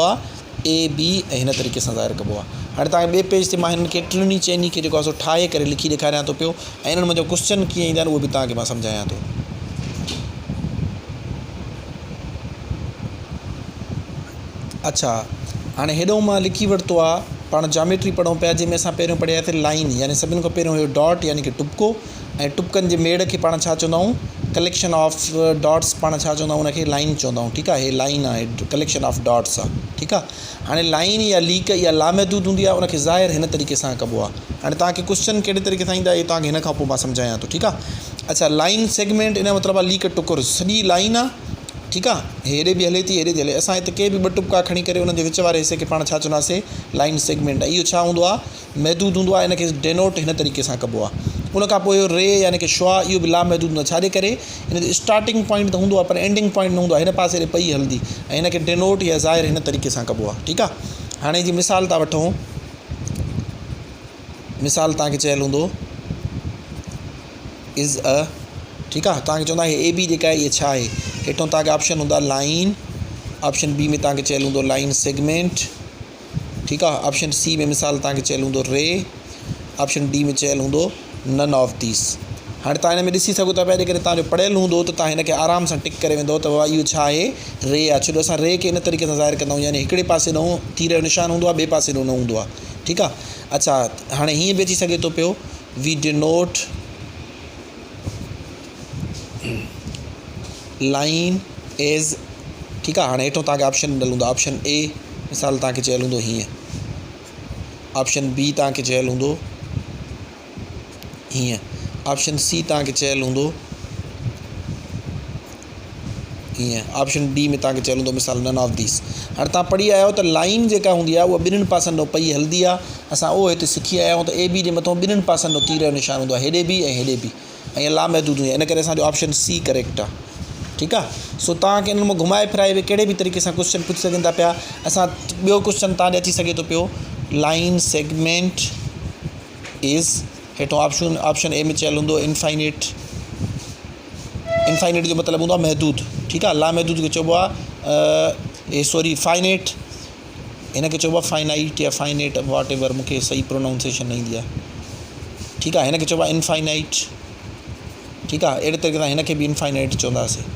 آ اي بي ۽ هن طريقي سان ظاهر ڪبو آ. هاڻي توهان کي ٻئي پيج تي مان هنن کي ٽنهي چئني کي جيڪو آ سو ٺاهي ڪري لکي ڏيکاريان ٿو پيو ۽ انهن منجهان ڪوسچن ڪيئن ايندا آهن اهو به توهان کي مان سمجهايان ٿو. اڇا هاڻي هيڏو مان لکي ورتو آ پاڻ جاميٽري پڙهون پيا جنهن ۾ اسان پهريون پڙهياسي لائين يعني سڀني کان پهريون هيو ڊاٽ يعني ڪي ٽپڪو ۽ ٽپڪن جي ميڙ کي پاڻ ڇا چوندا آهيون ڪليڪشن آف ڊاٽس پاڻ ڇا چوندا آهيون ان کي لائين چوندا آهيون ٺيڪ آهي هي لائين آهي ڪليڪشن آف ڊاٽس آهي ٺيڪ آهي هاڻي لائين يا ليڪ يا لامحدود هوندي آهي ان کي ظاهر هن طريقي سان ڪبو آهي هاڻي توهان کي ڪوشچن ڪهڙي طريقي سان ايندا اهي توهان کي هن کان پوء مان سمجهايان ٿو ٺيڪ آهي اڇا لائين سيگمينٽ ان جو مطلب آهي ليڪ ٽڪر سڄي لائين آهي ٺيڪ آهي هيڏي به هلي ٿي هيڏي به هلي اسان هتي ڪي به ٻه ٽپڪا کڻي ڪري انهن جي وچ واري حصي کي پاڻ ڇا چونداسي لائين سيگمينٽ اهو ڇا هوندو آهي محدود هوندو آهي ان کي ڊينوٽ هن طريقي سان ڪبو آهي ان کان پوء ري يعني ڪي شعاع اهو به لامحدود هوندو آهي ڇاجي ڪري ان جو اسٽارٽنگ پوائنٽ ته هوندو آهي پر اينڊنگ پوائنٽ نه هوندو آهي هن پاسي ڏي پئي هلندي ۽ هن کي ڊينوٽ يا ظاهر هن طريقي سان ڪبو آهي ٺيڪ آهي هاڻي جي مثال ٿا وٺون مثال توهان کي چيل هوندو از ا ٺيڪ آهي توهان کي چوندا هي اي بي جيڪا آهي اها ڇا آهي هيٺون توهان کي آپشن هوندا لائن آپشن بي ۾ توهان کي چيل هوندو لائن سيگمينٽ ٺيڪ آ آپشن سي ۾ مثال توهان کي چيل هوندو ري آپشن ڊي ۾ چيل هوندو نن آف these هاڻي توهان هن ۾ ڏسي سگهو ٿا پيا جيڪڏهن توهان جو پڙهيل هوندو ته توهان هن کي آرام سان ٽڪ ڪري ويندو ته بابا اهو ڇا آهي ري آ ڇو جو اسان ري کي ان طريقي سان ظاهر ڪندا آهيون يعني هڪڙي پاسي ڏانهن تير جو نشان هوندو آهي ٻئي پاسي ڏانهن نه هوندو آهي ٺيڪ آ اڇا هاڻي هيئن به اچي سگهي ٿو پيو وي ڊينوٽ لائين ايز ٺيڪ آ هاڻي هيٺو توهان کي آپشن ڏنل هوندو آپشن اي مثال توهان کي چيل هوندو هيئن آپشن بي توهان کي چيل هوندو هيئن آپشن سي توهان کي چيل هوندو هيئن آپشن ڊي ۾ توهان کي چيل هوندو مثال نن آف these هاڻي توهان پڙهي آيا آهيو ته لائين جيڪا هوندي آهي اها ٻنهن پاسن ڏانهن پئي هلندي آهي اسان اهو هتي سکي آيا آهيون ته اي بي جي مٿان ٻنهن پاسن ڏانهن تير جو نشان هوندو آهي هيڏي به ۽ هيڏي به ۽ لامحدود هوندي آهي ان ڪري اسان جو آپشن سي ڪريڪٽ آهي ٺيڪ آهي سو توهان کي انهن مان گهمائي ڦرائي به ڪهڙي به طريقي سان ڪوشچن پڇي سگهن ٿا پيا اسان ٻيو ڪوشچن توهان ڏي اچي سگهي ٿو پيو لائن سيگمينٽ از هيٺون آپشن آپشن اي ۾ چيل هوندو انفائنيٽ انفائنيٽ جو مطلب هوندو آهي محدود ٺيڪ آهي لامحدود کي چئبو آهي سوري فائنيٽ هن کي چئبو آهي فائنائيٽ يا فائنيٽ واٽ ايور مون کي صحيح پرونائونسيشن نه ايندي آهي ٺيڪ آهي هن کي چئبو آهي انفائنائيٽ ٺيڪ آهي اهڙي طريقي سان هن کي به انفائنائيٽ چونداسي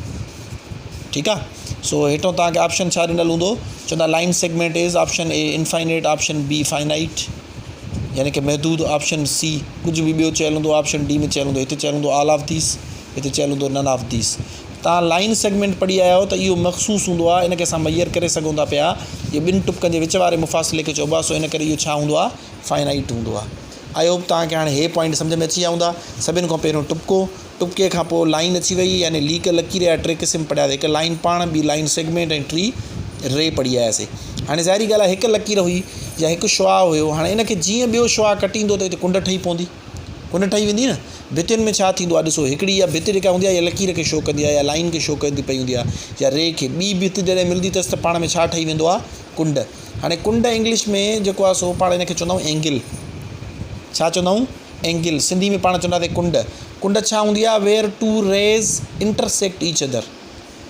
ٺيڪ آهي سو هيٺو توهان کي آپشن ڇا ڏنل هوندو چوندا line segment is option A infinite option B finite يعني ڪي محدود آپشن سي ڪجهه به ٻيو چيل هوندو آپشن ڊي ۾ چيل هوندو هتي چيل هوندو آل آف these هتي چيل هوندو نن آف these توهان لائين سيگمينٽ پڙهي آيا آهيو ته اهو مخصوص هوندو آهي ان کي اسان ميئر ڪري سگهون ٿا پيا اهو ٻن ٽپڪن جي وچ واري مفاصلي کي چئبو آهي سو ان ڪري اهو ڇا هوندو آهي فائنائيٽ هوندو آهي I hope توهان کي هاڻي هي پوائنٽ سمجهه ۾ اچي ويا هوندا سڀن کان پهريون ٽپڪو ٽپڪي کان پوء لائين اچي وئي يعني ليڪ لڪير جا ٽي قسم پڙهياسي هڪ لائين پاڻ ٻي لائين سيگمينٽ ۽ ٽي ري پڙهي آياسي هاڻي ظاهري ڳالهه آهي هڪ لڪير هئي يا هڪ شعاع هيو هاڻي ان کي جيئن ٻيو شعاع ڪٽيندو ته هتي ڪنڊ ٺهي پوندي ڪنڊ ٺهي ويندي نه ڀتين ۾ ڇا ٿيندو آهي ڏسو هڪڙي اها ڀت جيڪا هوندي آهي اها لڪير کي شو ڪندي آهي يا لائين کي شو ڪندي پئي هوندي آهي يا ري کي ٻي ڀت جڏهن ملندي اٿس ته پاڻ ۾ ڇا ٺهي ويندو آهي ڪنڊ هاڻي ڪنڊ انگلش ۾ جيڪو آهي سو پاڻ ان کي چوندا آهيون اينگل ڇا چوندا آهيون اينگل سنڌي ۾ پاڻ چونداسين ڪنڊ ڪنڊ ڇا هوندي آهي where two rays intersect each other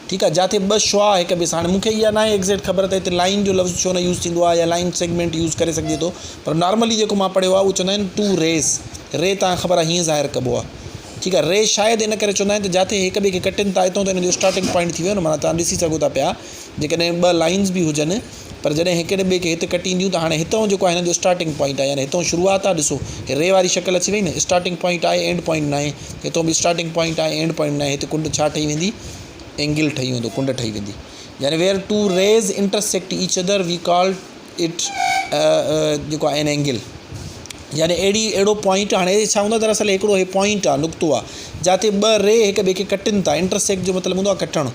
ٺيڪ آهي جاٿي ٻه شعاع هڪ ٻئي سان هاڻي مون کي اها ناهي ايگزيڪٽ خبر ته هتي لائين جو لفظ ڇو نه يوز ٿيندو آهي يا لائين سيگمينٽ يوز ڪري سگهجي ٿو پر نارملي جيڪو مان پڙهيو آهي اهو چوندا آهن ٽو ريز ري تان خبر آهي هيئن ظاهر ڪبو آهي ٺيڪ آهي ري شايد ان ڪري چوندا آهن ته جاٿي هڪ ٻئي کي ڪٽن ٿا اتان ته ان جو اسٽارٽنگ پوائنٽ ٿي ويو نه معنيٰ تان ڏسي سگهو ٿا پيا جيڪڏهن ٻه لائنز به هجن پر جڏهن هڪڙي ٻئي کي هت ڪٽينديون ته هاڻي هتان جيڪو آهي هن جو اسٽارٽنگ پوائنٽ آهي يعني هتان شروعات آهي ڏسو هي ري واري شڪل اچي وئي نه اسٽارٽنگ پوائنٽ آهي اينڊ پوائنٽ ناهي هتان به اسٽارٽنگ پوائنٽ آهي اينڊ پوائنٽ ناهي هتي ڪنڊ ڇا ٺهي ويندي اينگل ٺهي ويندو ڪنڊ ٺهي ويندي يعني where two rays intersect each other we call it جيڪو آهي اين اينگل يعني اهڙي اهڙو پوائنٽ هاڻي ڇا هوندو آهي دراصل هڪڙو هي پوائنٽ آهي نقطو آهي جاتي ٻه ري هڪ ٻئي کي ڪٽن ٿا انٽرسيڪٽ جو مطلب هوندو آهي ڪٽڻ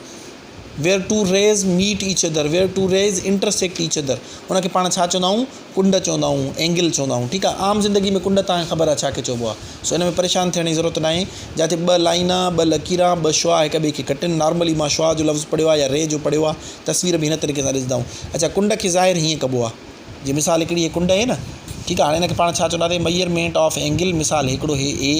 where two rays meet each other, where two rays intersect each other ان کي پاڻ ڇا چوندا آهيون ڪنڊ چوندا آهيون اينگل چوندا آهيون ٺيڪ آهي عام زندگي ۾ ڪنڊ توهان کي خبر آهي ڇا کي چئبو آهي سو ان ۾ پريشان ٿيڻ جي ضرورت ناهي جاتي ٻه لائنا ٻه لڪيران ٻه شعاع هڪ ٻئي کي ڪٽن نارملي مان شعاع جو لفظ پڙهيو آهي يا ري جو پڙهيو آهي تصوير به هن طريقي سان ڏسندا آهيون اڇا ڪنڊ کي ظاهر هيئن ڪبو آهي جي مثال هڪڙي هي ڪنڊ آهي نه ٺيڪ آهي هاڻي هن کي پاڻ ڇا چونداسين ميئرمينٽ آف اينگل مثال هڪڙو هي اي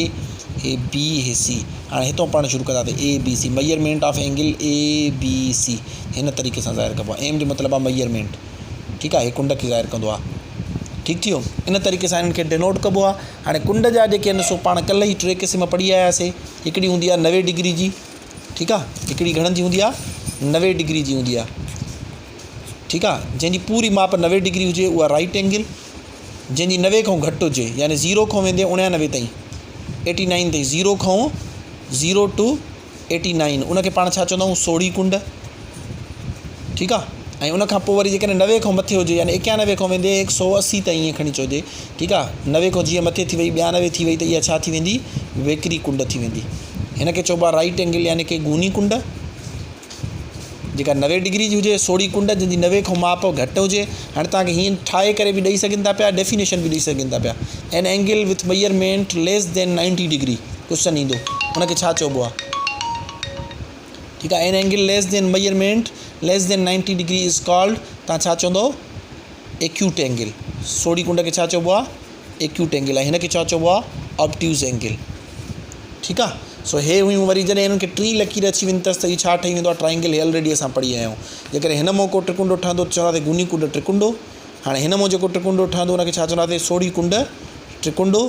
هي بي هي سي هاڻي هتو پاڻ شروع ڪنداسين A B C measurement of angle A B C هن طريقي سان ظاهر ڪبو آهي ايم جو مطلب آهي ميئرمينٽ. ٺيڪ آ هي ڪنڊ کي ظاهر ڪندو آ ٺيڪ ٿي ويو ان طريقي سان انهن کي ڊينوٽ ڪبو آ هاڻي ڪنڊ جا جيڪي آهن سو پاڻ ڪلهه ئي ٽي قسم پڙهي آياسي هڪڙي هوندي آ 90 ڊگري جي ٺيڪ آ هڪڙي گهڻن جي هوندي آ 90 ڊگري جي هوندي آ ٺيڪ آ جنهن جي پوري ماپ 90 ڊگري هجي اها رائٽ اينگل جنهن جي 90 کان گهٽ هجي يعني زيرو کان ويندي 89 تائين 89 تائين زيرو کان زيرو ٽو ايٽي نائن ان کي پاڻ ڇا چوندا آهيون سوڙهي ڪنڊ ٺيڪ آ ۽ ان کان پوء وري جيڪڏهن 90 کان مٿي هجي يعني 91 کان ويندي 180 تائين ائين کڻي چئجي ٺيڪ آ 90 کان جيئن مٿي ٿي وئي 92 ٿي وئي ته اها ڇا ٿي ويندي ويڪري ڪنڊ ٿي ويندي هن کي چئبو آ رائٽ اينگل يعني ڪي گوني ڪنڊ جيڪا 90 ڊگري جي هجي سوڙهي ڪنڊ جنهن جي 90 کان ماپ گهٽ هجي هاڻي توهان کي هيئن ٺاهي ڪري به ڏئي سگهن ٿا پيا ڊيفينيشن به ڏئي سگهن ٿا پيا an angle with measurement less than 90 degree question ايندو ان کي ڇا چئبو آهي ٺيڪ آهي an angle less than measurement less than 90 degree is called توهان ڇا چوندو ايڪيوٽ اينگل سوڙهي ڪنڊ کي ڇا چئبو آهي ايڪيوٽ اينگل ۽ هن کي ڇا چئبو آهي آبٽيوز اينگل ٺيڪ آهي سو هي هيون وري جڏهن هنن کي ٽي لڪير اچي ويندي اٿس ته هي ڇا ٺهي ويندو آهي ٽرائنگل هي الريڊي اسان پڙهي آيا آهيون جيڪڏهن هن مان ڪو ٽرڪنڊو ٺهندو ته چونداسين گوني ڪنڊ ٽرڪنڊو هاڻي هن مان جيڪو ٽرڪنڊو ٺهندو ان کي ڇا چونداسين سوڙهي ڪنڊ ٽرڪنڊو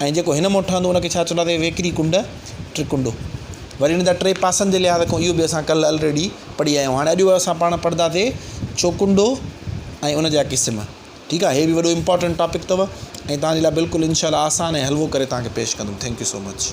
۽ جيڪو هن مان ٺهندو ان کي ڇا چونداسين ويڪري ڪنڊ ٽرڪنڊو وري هن جا ٽي پاسن جي لحاظ کان اهو به اسان ڪلهه الريڊي پڙهي آيا آهيون هاڻي اڄ اسان پاڻ پڙهنداسين چوڪنڊو ۽ ان جا قسم ٺيڪ آهي هي به وڏو امپارٽنٽ ٽاپڪ اٿو ۽ توهان جي لاء بلڪل انشاء الله آسان ۽ حلوو ڪري توهان کي پيش ڪندم thank you so much.